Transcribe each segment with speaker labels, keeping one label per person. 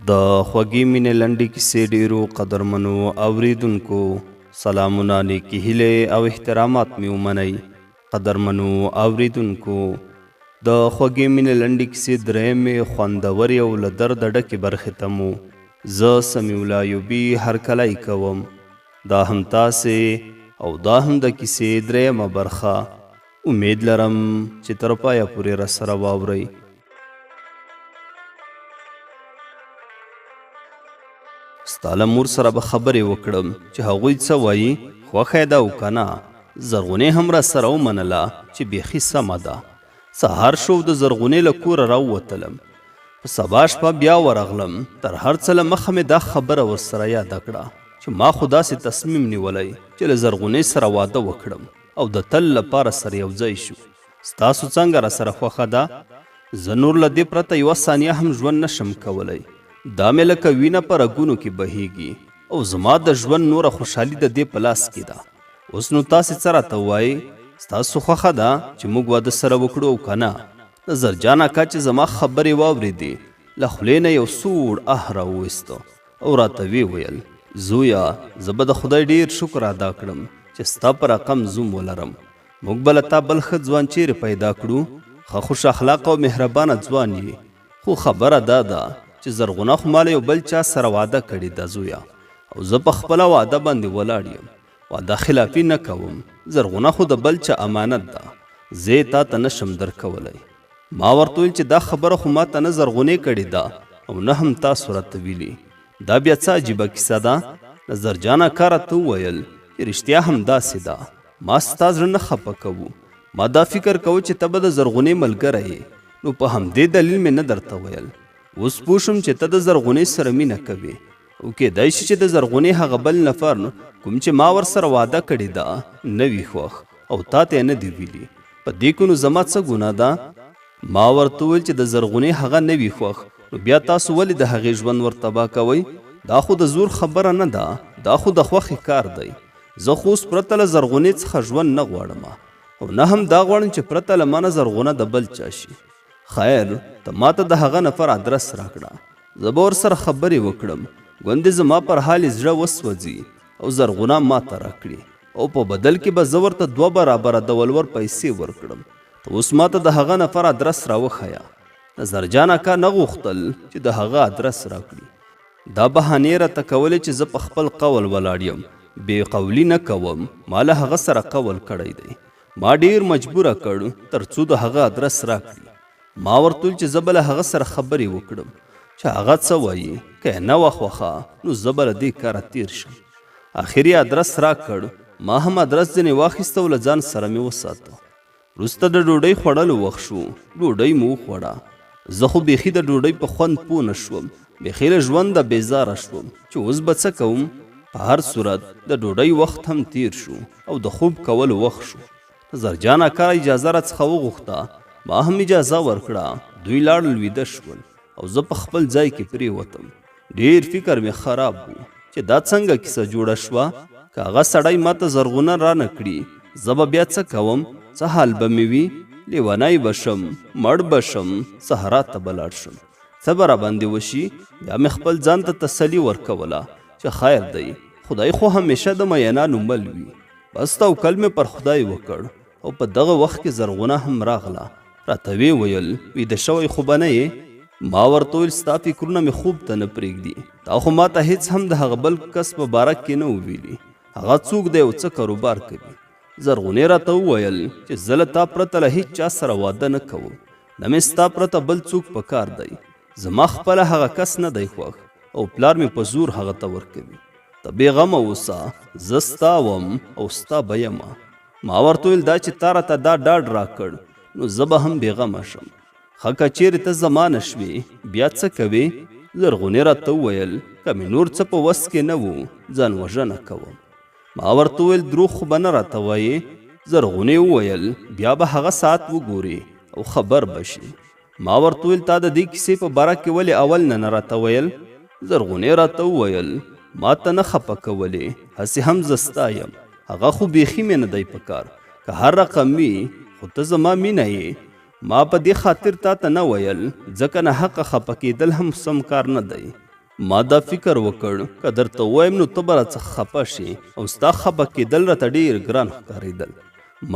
Speaker 1: د خوږې مینې لنډې کیسې ډېرو قدرمنو اورېدونکو سلامونه، نیکې هیلې او احترامات مې ومنئ. قدرمنو اورېدونکو، د خوږې مینې لنډې کیسې درېیمې خوندورې او له درده ډکې برخې ته مو زه سمیع الله ایوبي هرکلی کوم. دا هم تاسې او دا هم د کیسې درېیمه برخه. امید لرم چې تر پایه پورې راسره واورئ. ستا له مور سره به خبرې وکړم چې هغوی څه وایي، خوښه یې ده او که نه. زرغونې هم راسره ومنله چې بیخي سمه ده. سهار شو او د زرغونې له کوره راووتلم. په سبا شپه بیا ورغلم، تر هر څه له مخه مې دا خبره ورسره یاده کړه چې ما خو داسې تصمیم نیولی چې له زرغونې سره واده وکړم او د تل لپاره سره یو ځای شو. ستاسو څنګه راسره خوښه ده؟ زه نور له دې پرته یوه ثانیه هم ژوند نه شم کولی. دا مې لکه وینه په رګونو کې بهیږي او زما د ژوند نوره خوشحالي د دې په لاس کې ده. اوس نو تاسې څه راته ووایئ؟ ستاسو خوښه ده چې موږ واده سره وکړو او که نه؟ نظر جان اکا چې زما خبرې واورېدې، له خولې نه یو سوړ اه راوویست او راته ویې ویل، زویه! زه به د خدای ډېر شکر ادا کړم چې ستا په رقم زوم ولرم. موږ به له تا بل ښه ځوان چېرې پیدا کړو؟ ښه خوش اخلاقه او مهربانه ځوان یې، خو خبره دا ده چې زرغونه خو ما له یو بل چا سره وعده کړې ده زویه، او زه په خپله وعده باندې ولاړ یم، وعده خلافي نه کوم، زرغونه خو د بل چا امانت ده، زه یې تا ته نه شم درکولی. ما ورته وویل چې دا خبره خو ما ته نه زرغونې کړې ده او نه هم تاسو راته ویلي، دا بیا څه عجیبه کیسه ده؟ نظر جان اکا راته وویل چې رښتیا هم داسې ده، ما ستا زړه نه خپه کوو، ما دا فکر کوه چې ته به د زرغونې ملګری یې، نو په همدې دلیل مې نه درته ویل. اوس پوه شوم چې ته د زرغونې سره مینه کوې او کېدای شي چې د زرغونې هغه بل نفر کوم چې ما ورسره وعده کړې ده نه وي خوښ او تا ته یې نه دي ویلي. په دې کې نو زما څه ګناه ده؟ ما ورته وویل چې د زرغونې هغه نه وي خوښ نو بیا تاسو ولې د هغې ژوند ور تباه کوئ؟ دا خو د زور خبره نه ده، دا خو د خوښې کار دی. زه خو اوس پرته له زرغونې څخه ژوند نه غواړم او نه هم دا غواړم چې پرته له مانه زرغونه د بل چا شي. خیر، ته ماته د هغه نفر ادرس راکړه، زه به ورسره خبرې وکړم، ګوندې زما پر حال یې زړه وسوځي او زرغونه ماته راکړي او په بدل کې به زه ورته دوه برابره د ولور پیسې ورکړم. ته اوس ماته د هغه نفر ادرس راوښیه. نظر جان اکا نه غوښتل چې د هغه ادرس راکړي. دا بهانې راته کولې چې زه په خپل قول ولاړ یم، بې قولي نه کوم، ما له هغه سره قول کړی دی. ما ډېر مجبوره کړ تر څو د هغه ادرس راکړي. ما ورته وویل چې زه به له هغه سره خبرې وکړم چې هغه څه وایي، که یې نه وه خوښه نو زه به له دې کاره تېر شم. اخر یې ادرس راکړ، ما هم ادرس ځنې واخیست او له ځان سره مې وساته. وروسته د ډوډۍ خوړلو وخت شو، ډوډۍ مو وخوړه. زه خو بیخي د ډوډۍ په خوند پوه نه شوم، بیخي له ژونده بیزاره شوم چې اوس به څه کوم؟ په هر صورت د ډوډۍ وخت هم تیر شو او د خوب کولو وخت شو. نظر جان اکا اجازه راڅخه وغوښته، ما هم اجازه ورکړه، دوی لاړل ویده شول او زه په خپل ځای کې پریوتم. ډېر فکر مې خراب و چې دا څنګه کیسه جوړه شوه؟ که هغه سړی ماته زرغونه رانه کړي، زه به بیا څه کوم؟ څه حال به مې وي؟ لیونی به شم، مړ به شم، صحرا ته به لاړ شم، څه به راباندې وشي؟ بیا مې خپل ځان ته تسلي ورکوله چې خیر دی، خدای خو همیشه د مینانو مل وي. بس توکل مې پر خدای وکړ او په دغه وخت کې زرغونه هم راغله، راته ویې ویل، ویده شوی خو به نه یې؟ ما ورته وویل، ستا فکرونه مې خوب ته نه پرېږدي، تا خو ماته هېڅ هم د هغه بل کس په باره کې نه وو ویلي، هغه څوک دی او څه کاروبار کوي؟ زرغونې راته وویل چې زه له تا پرته له هېڅ چا سره واده نه کوم، نه مې ستا پرته بل څوک په کار دی، زما خپله هغه کس نه دی خوښ او پلار مې په زور هغه ته ورکوي. ته بې غمه اوسه، زه ستا وم او ستا به یم. ما ورته وویل دا چې تا راته دا ډاډ راکړ نو زه به هم بېغمه شم. ښه که چېرې ته زما نه شوې بیا څه کوې؟ زرغونې راته وویل که مې نور څه په وس کې نه وو ځان وژنه کوم. ما ورته وویل دروغ خو به نه راته وایې؟ زرغونې وویل بیا به هغه ساعت وګورې او خبر به شې. ما ورته وویل تا د دې کیسې په باره کې ولې اول نه نه راته ویل؟ زرغونې راته وویل ما ته نه خپه کولې، هسې هم زه ستا یم، هغه خو بیخي مې نه دی په کار، که هر رقم وي خو ته زما مینه یې. ما په دې خاطر تا ته نه ویل، ځکه ناحقه خپه کېدل هم سم کار نه دی. ما دا فکر وکړ، که درته ووایم نو ته به راڅخه خپه شې او ستا خپه کېدل راته ډېر ګران ښکارېدل.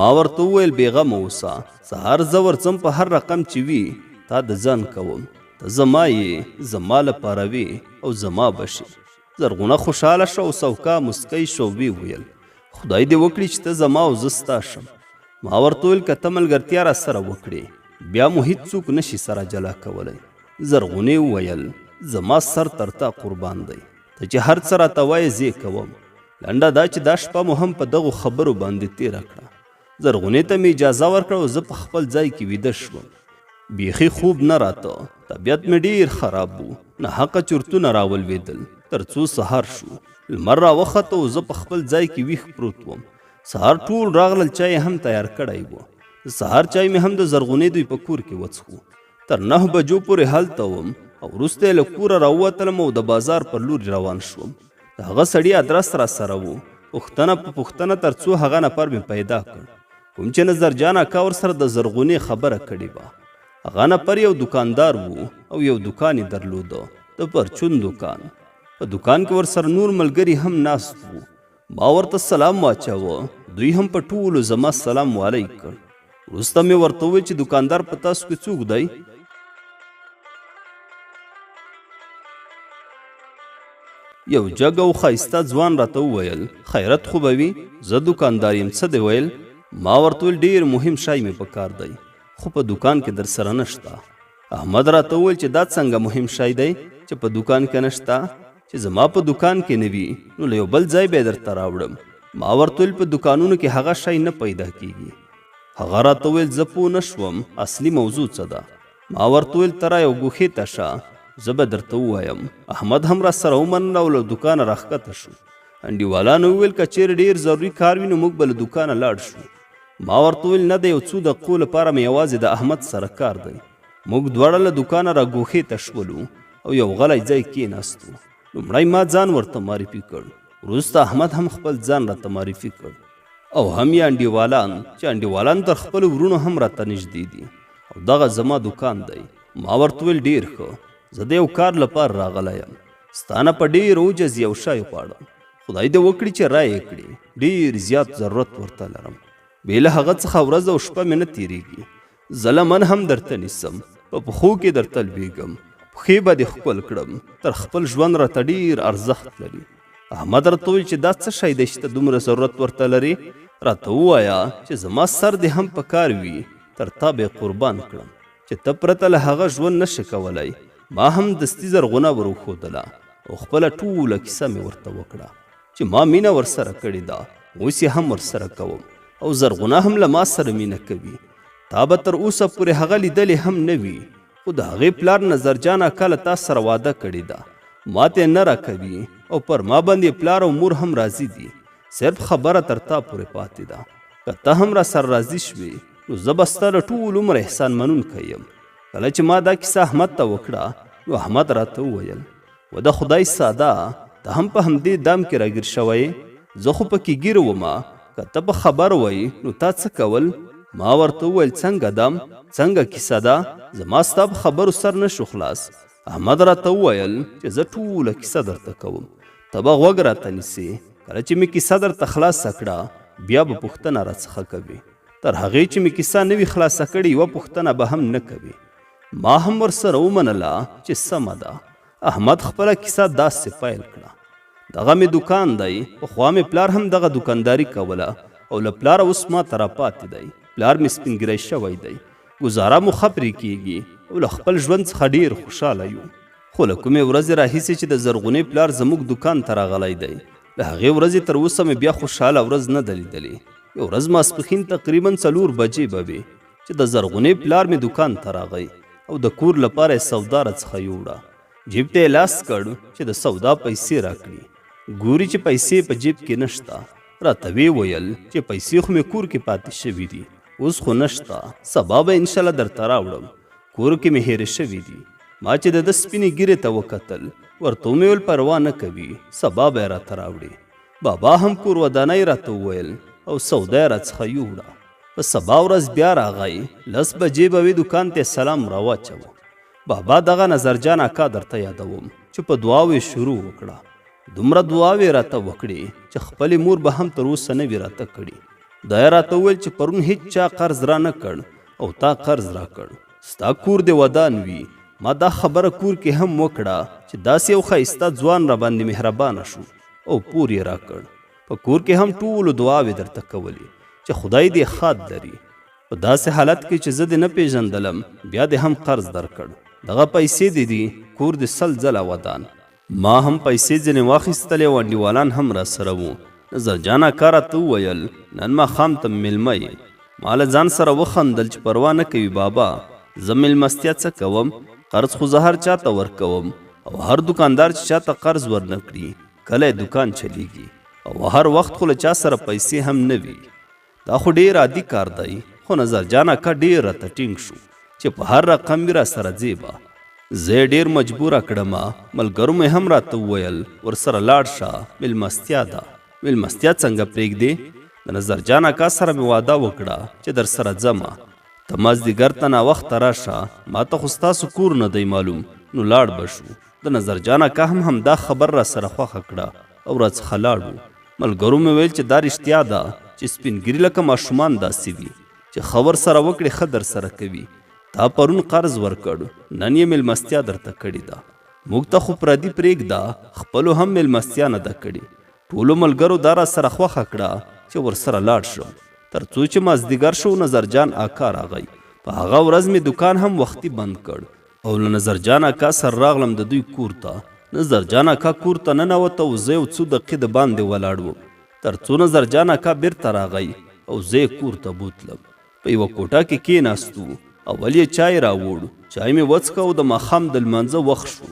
Speaker 1: ما ورته وویل، بېغمه اوسه، سهار زه ورځم، په هر رقم چې وي تا د ځان کوم. ته زما یې، زما لپاره وې او زما به شې. زرغونه خوشحاله شوه او سوکا موسکۍ شوه او ویې ویل، خدای دې وکړي چې ته زما او زه ستا شم. ما ورته وویل، که ته ملګرتیا راسره وکړې بیا مو هیڅوک نه شي سره جلا کولی. زرغونې وویل، زما سر تر تا قربان دی، ته چې هر څه راته وایې زه یې کوم. لنډه دا چې دا شپه مو هم په دغو خبرو باندې تېره کړه. زرغونې ته مې اجازه ورکړه او زه په خپل ځای کې ویده شوم. بیخي خوب نه راته، طبیعت مې ډېر خراب و، ناحقه چرتونه راولوېدل، تر څو سهار شو. لمر راوخته او زه په خپل ځای کې ویښ پروت وم. سهار ټول راغلل، چای یې هم تیار کړی و. د سهار چای مې هم د زرغونې دوی په کور کې وڅښو. تر 9 بجو پورې هلته وم او وروسته یې له کوره راووتلم او د بازار پر لوري روان شوم. د هغه سړي ادرس راسره و، پوښتنه په پوښتنه تر څو هغه نفر مې پیدا کړ، کوم چې نظرجان اکا ورسره د زرغونې خبره کړې وه. هغه نفر یو دوکاندار و او یو دوکان یې درلوده، د پرچون دوکان. په دوکان کې ورسره نور ملګري هم ناست وو. ما ورته سلام واچاوه، دوی هم په ټولو زما سلام والی کړ. وروسته مې ورته وویل چې دوکاندار په تاسو کې څوک دی؟ یو جګ او ښایسته ځوان راته وویل، خیرت خو به وي، زه دوکاندار یم، څه دې ویل؟ ما ورته وویل، ډېر مهم شی مې په کار دی، خو په دوکان کې درسره نشته. احمد راته وویل چې دا څنګه مهم شی دی چې په دوکان کې نشته؟ چې زما په دوکان کې نه وي نو له یو بل ځای به یې درته راوړم. ما ورته وویل، په دوکانونو کې هغه شی نه پیدا کیږي. هغه راته وویل، زه پوه نه شوم اصلي موضوع څه ده. ما ورته وویل، ته را یو ګوښې ته شه، زه به درته ووایم. احمد هم راسره ومنله او له دوکانه راښکته شو. انډیوالانو وویل، که چیرې ډېر ضروري کار وي نو موږ به له دوکانه لاړ شو. ما ورته وویل، نه، د یو څو دقیقو لپاره مې یوازې د احمد سره کار دی. موږ دواړه له دوکانه را ګوښې ته شولو او یو غلی ځای کېناستو. لومړی ما ځان ورته معرفي کړ، وروسته احمد هم خپل ځان راته معرفي کړ، او هم یې انډیوالان، چې انډیوالان تر خپلو وروڼو هم راته نږدې دي، او دغه زما دوکان دی. ما ورته وویل، ډېر ښه، زه د یو کار لپاره راغلی یم، ستا نه په ډېر عجز یو شی غواړم، خدای دې وکړي چې را یې کړي، ډېر زیات ضرورت ورته لرم، بې له هغه څخه ورځ او شپه مې نه تېرېږي. زه لمن هم درته نیسم، په پښو کې درته لوېږم، پښې به دې ښکل کړم، تر خپل ژوند راته ډېر ارزښت لري. احمد راته وویل چې دا څه شی دی چې ته دومره ضرورت ورته لرې؟ راته ووایه چې زما سر دې هم په کار وي، تر تا به یې قربان کړم، چې ته پرته له هغه ژوند نه شې کولی. ما هم دستي زرغونه ور وښودله او خپله ټوله کیسه مې ورته وکړه چې ما مینه ورسره کړې ده، اوس یې هم ورسره کوم، او زرغونه هم له ما سره مینه کوي. تا به تر اوسه پورې هغه لیدلې هم نه وي، خو د هغې پلار نظرجان اکا له تا سره واده کړې ده، ماته یې نه راکوي، او پر ما باندې پلار او مور هم راضي دي، صرف خبره تر تا پورې پاتې ده. که ته هم راسره راضي شوې نو زه به ستا له ټول عمر احسان منونکی یم. کله چې ما دا کیسه احمد ته وکړه نو احمد راته وویل، و د خدای ساده، ته هم په همدې دام کې راګیر شوی؟ زه خو پکې ګیر ومه، که ته په خبر وای نو تا څه کول؟ ما ورته وویل، څنګه دام، څنګه کیسه ده؟ زما ستا په خبرو سر نه شو خلاص. احمد راته وویل چې زه ټوله کیسه درته کوم، ته به غوږ راته نیسې، کله چې مې کیسه درته خلاصه کړه بیا به پوښتنه راڅخه کوې، تر هغې چې مې کیسه نه وي خلاصه کړې یوه پوښتنه به هم نه کوې. ما هم ورسره ومنله چې سمه ده. احمد خپله کیسه داسې پیل کړه، دغه مې دوکان دی، پخوا مې پلار هم دغه دوکانداري کوله او له پلاره اوس ما ته راپاتې دی. پلار مې سپین ږیری شوی دی، ګزاره مو ښه پرې کېږي او له خپل ژوند څخه ډېر خوشحاله یو. خو له کومې ورځې راهیسې چې د زرغونې پلار زموږ دوکان ته راغلی دی، له هغې ورځې تر اوسه مې بیا خوشحاله ورځ نه ده لیدلې. یو ورځ ماسپښین تقریبا 4 بجې به وې چې د زرغونې پلار مې دوکان ته راغی او د کور لپاره یې سودا راڅخه یوړه. جیب ته یې لاس کړ چې د سودا پیسې راکړي، ګوري چې پیسې په جیب کې نشته. راته ویې ویل چې پیسې خو مې کور کې پاتې شوې دي، اوس خو نشته، سبا به انشاءالله درته راوړم، کور کې مې هېرې شوې دي. ما چې د ده سپینې ږیرې ته وکتل، ورته ومې ویل پروا نه کوي، سبا به یې راته راوړي. بابا هم کور ودانۍ راته وویل او سودا یې راڅخه یوړه. په سبا ورځ بیا راغی، لس بجې به وې، دوکان ته یې سلام راواچوه. بابا دغه نظرجان اکا درته یادوم چې په دعاوو یې شروع وکړه. دومره دعاوې یې راته وکړې چې خپلې مور به هم تر اوسه نه وي راته کړي. دا یې راته وویل چې پرون هیڅ چا قرض را نه کړ او تا قرض راکړ. ستا کور دې ودان وي. ما دا خبره کور کې هم وکړه چې داسې یو ښایسته ځوان راباندې مهربانه شو او پور یې راکړ. په کور کې هم ټولو دعاوې درته کولې چې خدای دې ښاد لري. په داسې حالت کې چې زه دې نه پېژندلم بیا دې هم قرض درکړ. دغه پیسې دې دي، کور دې سل ځله ودان. ما هم پیسې ځنې واخیستلې او انډیوالان هم راسره وو. نظر جان اکا راته وویل، نن ماښام ته مېلمه یې. ما له ځان سره وخندل چې پروا نه کوي بابا، زه مېلمستیا څه کوم، قرض خو زه هر چا ته ورکوم او هر دوکاندار چې چا ته قرض ورنه کړي، کله یې دوکان چلېږي او هر وخت خو له چا سره پیسې هم نه وي. دا خو ډېر عادي کار دی، خو نظر جان اکا ډېر راته ټینګ شو چې په هر رقم وي راسره ځې به. زه یې ډېر مجبوره کړم، ملګرو مې هم راته وویل ورسره لاړ شه، مېلمستیا ده، مېلمستیا څنګه پرېږدې؟ د نظر جان اکا سره مې وعده وکړه چې درسره ځمه، ته مازدیګر ته ناوخته راشه، ماته خو ستاسو کور نه دی معلوم، نو لاړ به شو. د نظر جان اکا هم همدا خبر راسره خوښه کړه او راڅخه لاړو. ملګرو مې ویل چې دا رښتیا ده چې سپین ږیري لکه ماشومان داسې وي چې ښه ورسره وکړې ښه درسره کوي. تا پرون قرض ورکړ، نن یې مېلمستیا درته کړې ده. موږ ته خو پردي پرېږده، خپلو هم مېلمستیا نه ده کړې. ټولو ملګرو دا راسره خوښه کړه چې ورسره لاړ شم. تر څو چې مازدیګر شو، نظرجان اکا راغی. په هغه ورځ مې دوکان هم وختي بند کړ او له نظرجان اکا سره راغلم د دوی کور ته. نظرجان اکا کور ته ننوت او زه یو څو دقیقې د باندې ولاړ وم، تر څو نظرجان اکا بیرته راغی او زه یې کور ته بوتلم. په یوه کوټه کې کېناستو. اول یې چای راوړ، چای مې وڅښه او د ماښام د لمانځه وخت شو.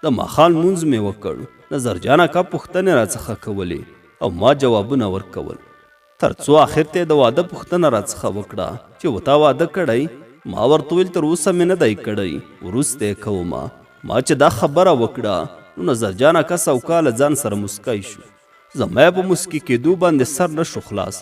Speaker 1: د ماښام لمونځ مې وکړ. نظرجان اکا پوښتنې راڅخه کولې او ما جوابونه ورکول. تر څو اخر ته یې د واده پوښتنه راڅخه وکړه چې وتا واده کړی؟ ما ورته وویل تر اوسه مې نه دی کړی، وروسته یې کوم. ما چې دا خبره وکړه نو نظرجان اکا سوکاله ځان سره موسکی شو. زما یې په موسکي کېدو باندې سر نه شو خلاص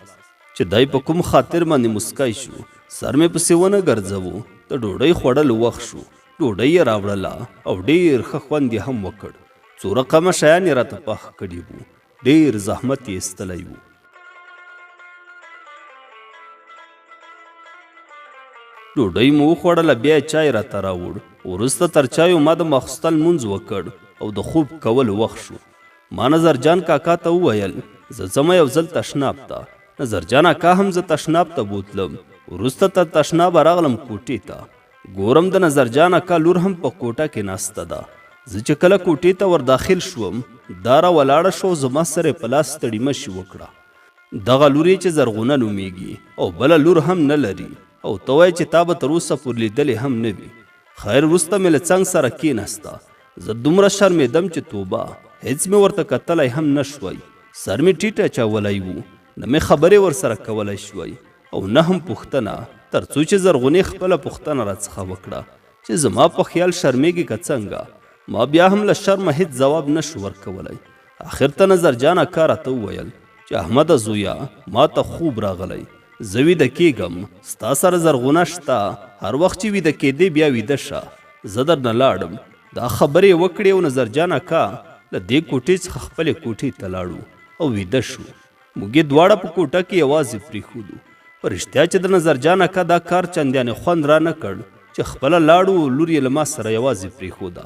Speaker 1: چې دی په کوم خاطر باندې موسکی شو. سر مې پسې ونه ګرځوو. د ډوډۍ خوړلو وخت شو. ډوډۍ یې راوړله او ډېر ښه خوند یې هم وکړ. څو رقمه شیان یې راته پاخه کړي وو. ډېر زحمت یې ایستلی و. ډوډۍ مو وخوړله، بیا یې چای راته راوړ. وروسته تر چایو ما د ماخوستن لمونځ وکړ او د خوب کولو وخت شو. ما نظر جان کاکا ته وویل زه ځمه یو ځل تشناب ته. نظر جان اکا هم زه تشناب ته بوتلم. وروسته تر تشنابه راغلم کوټې ته. ګورم د نظر جان اکا لور هم په کوټه کې ناسته ده. زه چې کله کوټې ته ور داخل شوم، دا را ولاړه شوه او زما سره یې په لاس ستړي مشي وکړه. دغه لور یې چې زرغونه نومېږي او بله لور هم نه لري او ته وایې چې تا به تر اوسه پورې لیدلې هم نه وي. خیر وروسته مې له څنګ سره کېناسته. زه دومره شرمېدم چې توبه، هېڅ مې ورته کتلی هم نه شوای. سر مې ټیټ اچولی و، نه مې خبرې ورسره کولی شوای او نه هم پوښتنه، تر څو چې زرغونې خپله پوښتنه راڅخه وکړه چې زما په خیال شرمېږې که څنګه؟ ما بیا هم له شرمه هېڅ ځواب نه شو ورکولی. اخر ته نظر جان اکا راته وویل چې احمده زویه ما ته خوب راغلی، زه ویده کېږم، ستا سره زرغونه شته، هر وخت چې ویده کېدې بیا ویده شه، زه درنه لاړم. دا خبرې یې وکړې او نظر جان اکا له دې کوټې څخه خپلې کوټې ته لاړو او ویده شو. موږ یې دواړه په کوټه کې یوازې پرېښودو. په رښتیا چې د نظر جان اکا دا کار چندیانې خوند را نه کړ چې خپله لاړو او لور یې له ما سره یوازې پرېښوده.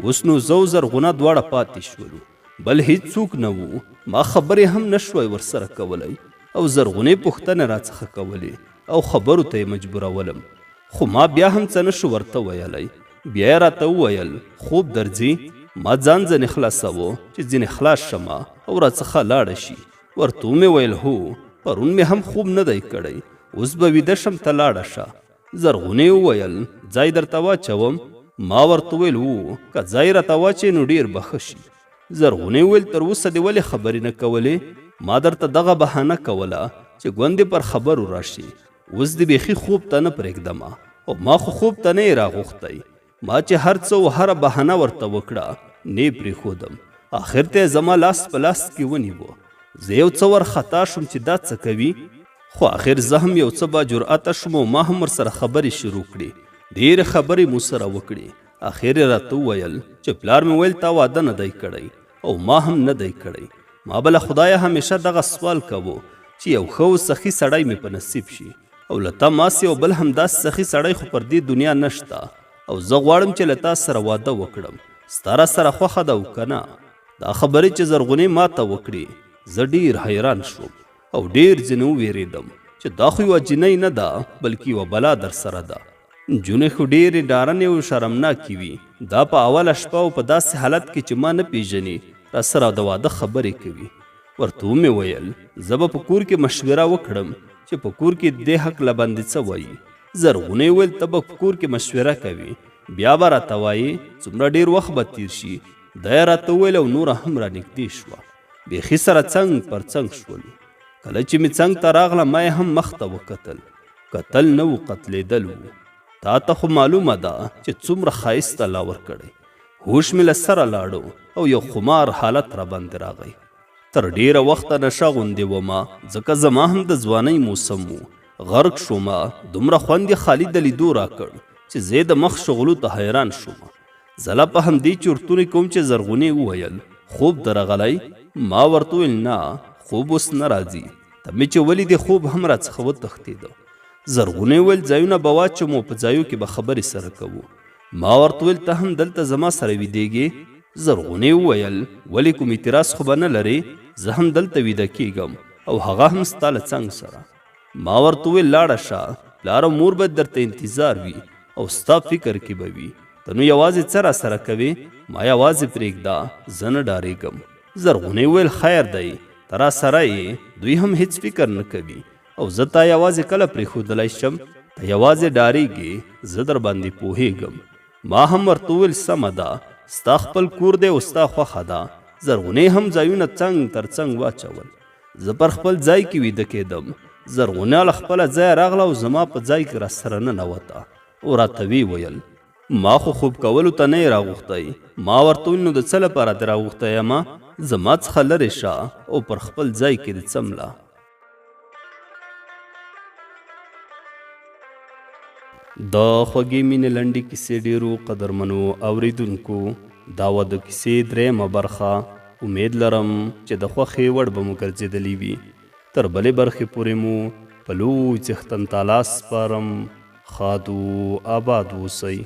Speaker 1: اوس نو زه او زرغونه دواړه پاتې شولو، بل هیڅوک نه وو. ما خبرې هم نه شوای ورسره کولی او زرغونې پوښتنې راڅخه کولې او خبرو ته یې مجبورولم، خو ما بیا هم څه نه شو ورته ویلی. بیا یې راته وویل، خوب درځي؟ ما ځان ځنې خلاصوه چې ځینې خلاص شم او راڅخه لاړه شي. ورته ومې ویل، هو، پرون مې هم خوب نه دی کړی، اوس به ویده شم، ته لاړه شه. زرغونې وویل، ځای درته واچوم؟ ما ورته وویل، هو، که ځای راته واچوې نو ډېر به ښه شي. زرغونې وویل، تر اوسه دې ولې خبرې نه کولې؟ ما درته دغه بهانه کوله چې ګوندې پر خبرو راشې. اوس دې بیخي خوب ته نه پرېږدمه او ما خو خوب ته نه یې راغوښتی. ما چې هر څه او هره بهانه ورته وکړه، نه یې پرېښودم. اخر ته یې زما لاس په لاس کې ونیو. زه یو څه ورخطا شوم چې دا څه کوي؟ خو اخر زه هم یو څه با جرأته شوم او ما هم ورسره خبرې شروع کړې. ډېرې خبرې مو سره وکړې. اخر یې راته وویل چې پلار مې ویل تا واده نه دی کړی او ما هم نه دی کړی. ما به له خدایه همیشه دغه سوال کاوه چې یو ښه او سخي سړی مې په نصیب شي او له تا ماسې او بل همداسې سخي سړی خو پر دې دنیا نشته او زه غواړم چې له تا سره واده وکړم. ستا راسره خوښه ده او که نه؟ دا خبرې چې زرغونې ماته وکړې زه ډېر حیران شوم او ډېر ځینې ووېرېدم چې دا خو یوه جینۍ نه ده بلکې یوه بلا درسره ده. نجونې خو ډېرې ډارنې او شرمناکې وي، دا په اوله شپه او په داسې حالت کې چې ما نه پېژني راسره د واده خبرې کوي. ورته ومې ویل زه به په کور کې مشوره وکړم چې په کور کې دې هکله باندې څه وایي. زرغونې وویل ته به په کور کې مشوره کوې بیا به راته وایې، څومره ډېر وخت به تېر شي. دا یې راته وویل او نوره هم رانږدې شوه. بیخي سره څنګ پر څنګ شولو. کله چې مې څنګ ته راغله ما یې هم مخ ته وکتل. کتل نه وو قتلېدل وو. تا ته خو معلومه ده چې څومره ښایست الله ورکړی. هوش مې له سره لاړو او یو خمار حالت راباندې راغی. تر ډېره وخته نشه غوندې ومه ځکه زما هم د ځوانۍ موسم و. غرق شومه، دومره خوند یې خالي د لیدو راکړ چې زه یې د مخ شغلو ته حیران شومه. زه لا په همدې چورتونو کې وم چې زرغونې وویل، خوب درغلی؟ ما ورته وویل، نه، خوب اوس نه راځي. ته مې چې ولیدې خوب هم راڅخه وتښتېده. زرغونې وویل، ځایونه به واچوم او په ځایو کې به خبرې سره کوو. ما ورته وویل، ته هم دلته زما سره ویدېږې؟ زرغونې وویل، ولې کوم اعتراض خو به نه لرې؟ زه هم دلته ویده کېږم او هغه هم ستا له څنګ سره. ما ورته وویل، لاړه شه، پلار او مور به درته انتظار وي او ستا فکر کې به وي. ته نو یوازې څه راسره کوې؟ ما یوازې پرېږده، زه نه ډارېږم. زرغونې وویل، خیر دی، ته راسره یې، دوی هم هېڅ فکر نه کوي او زه تا یوازې کله پرېښودلی شم؟ ته یوازې ډارېږې، زه درباندې پوهېږم. ما هم ورته وویل، سمه ده، ستا خپل کور دی او ستا خوښه ده. زرغونې هم ځایونه څنګ تر څنګ واچول. زه پر خپل ځای کې ویده کېدم. زرغونه له خپله ځایه راغله او زما په ځای کې راسره ننوته او راته ویې ویل، ما خو خوب کولو ته نه یې راغوښتی. ما ورته وویل، نو د څه لپاره دې راغوښتی یمه؟ زما څخه لرې شه او پر خپل ځای کې دې څمله. د خوږې مینې لنډې کیسې ډېرو قدرمنو اورېدونکو دا وه د کیسې درېیمه برخه. امید لرم چې د خوښې وړ به مو ګرځېدلې وي. تر بلې برخې پورې مو په لوی څښتن تعالی سپارم. ښاد و آباد اوسئ.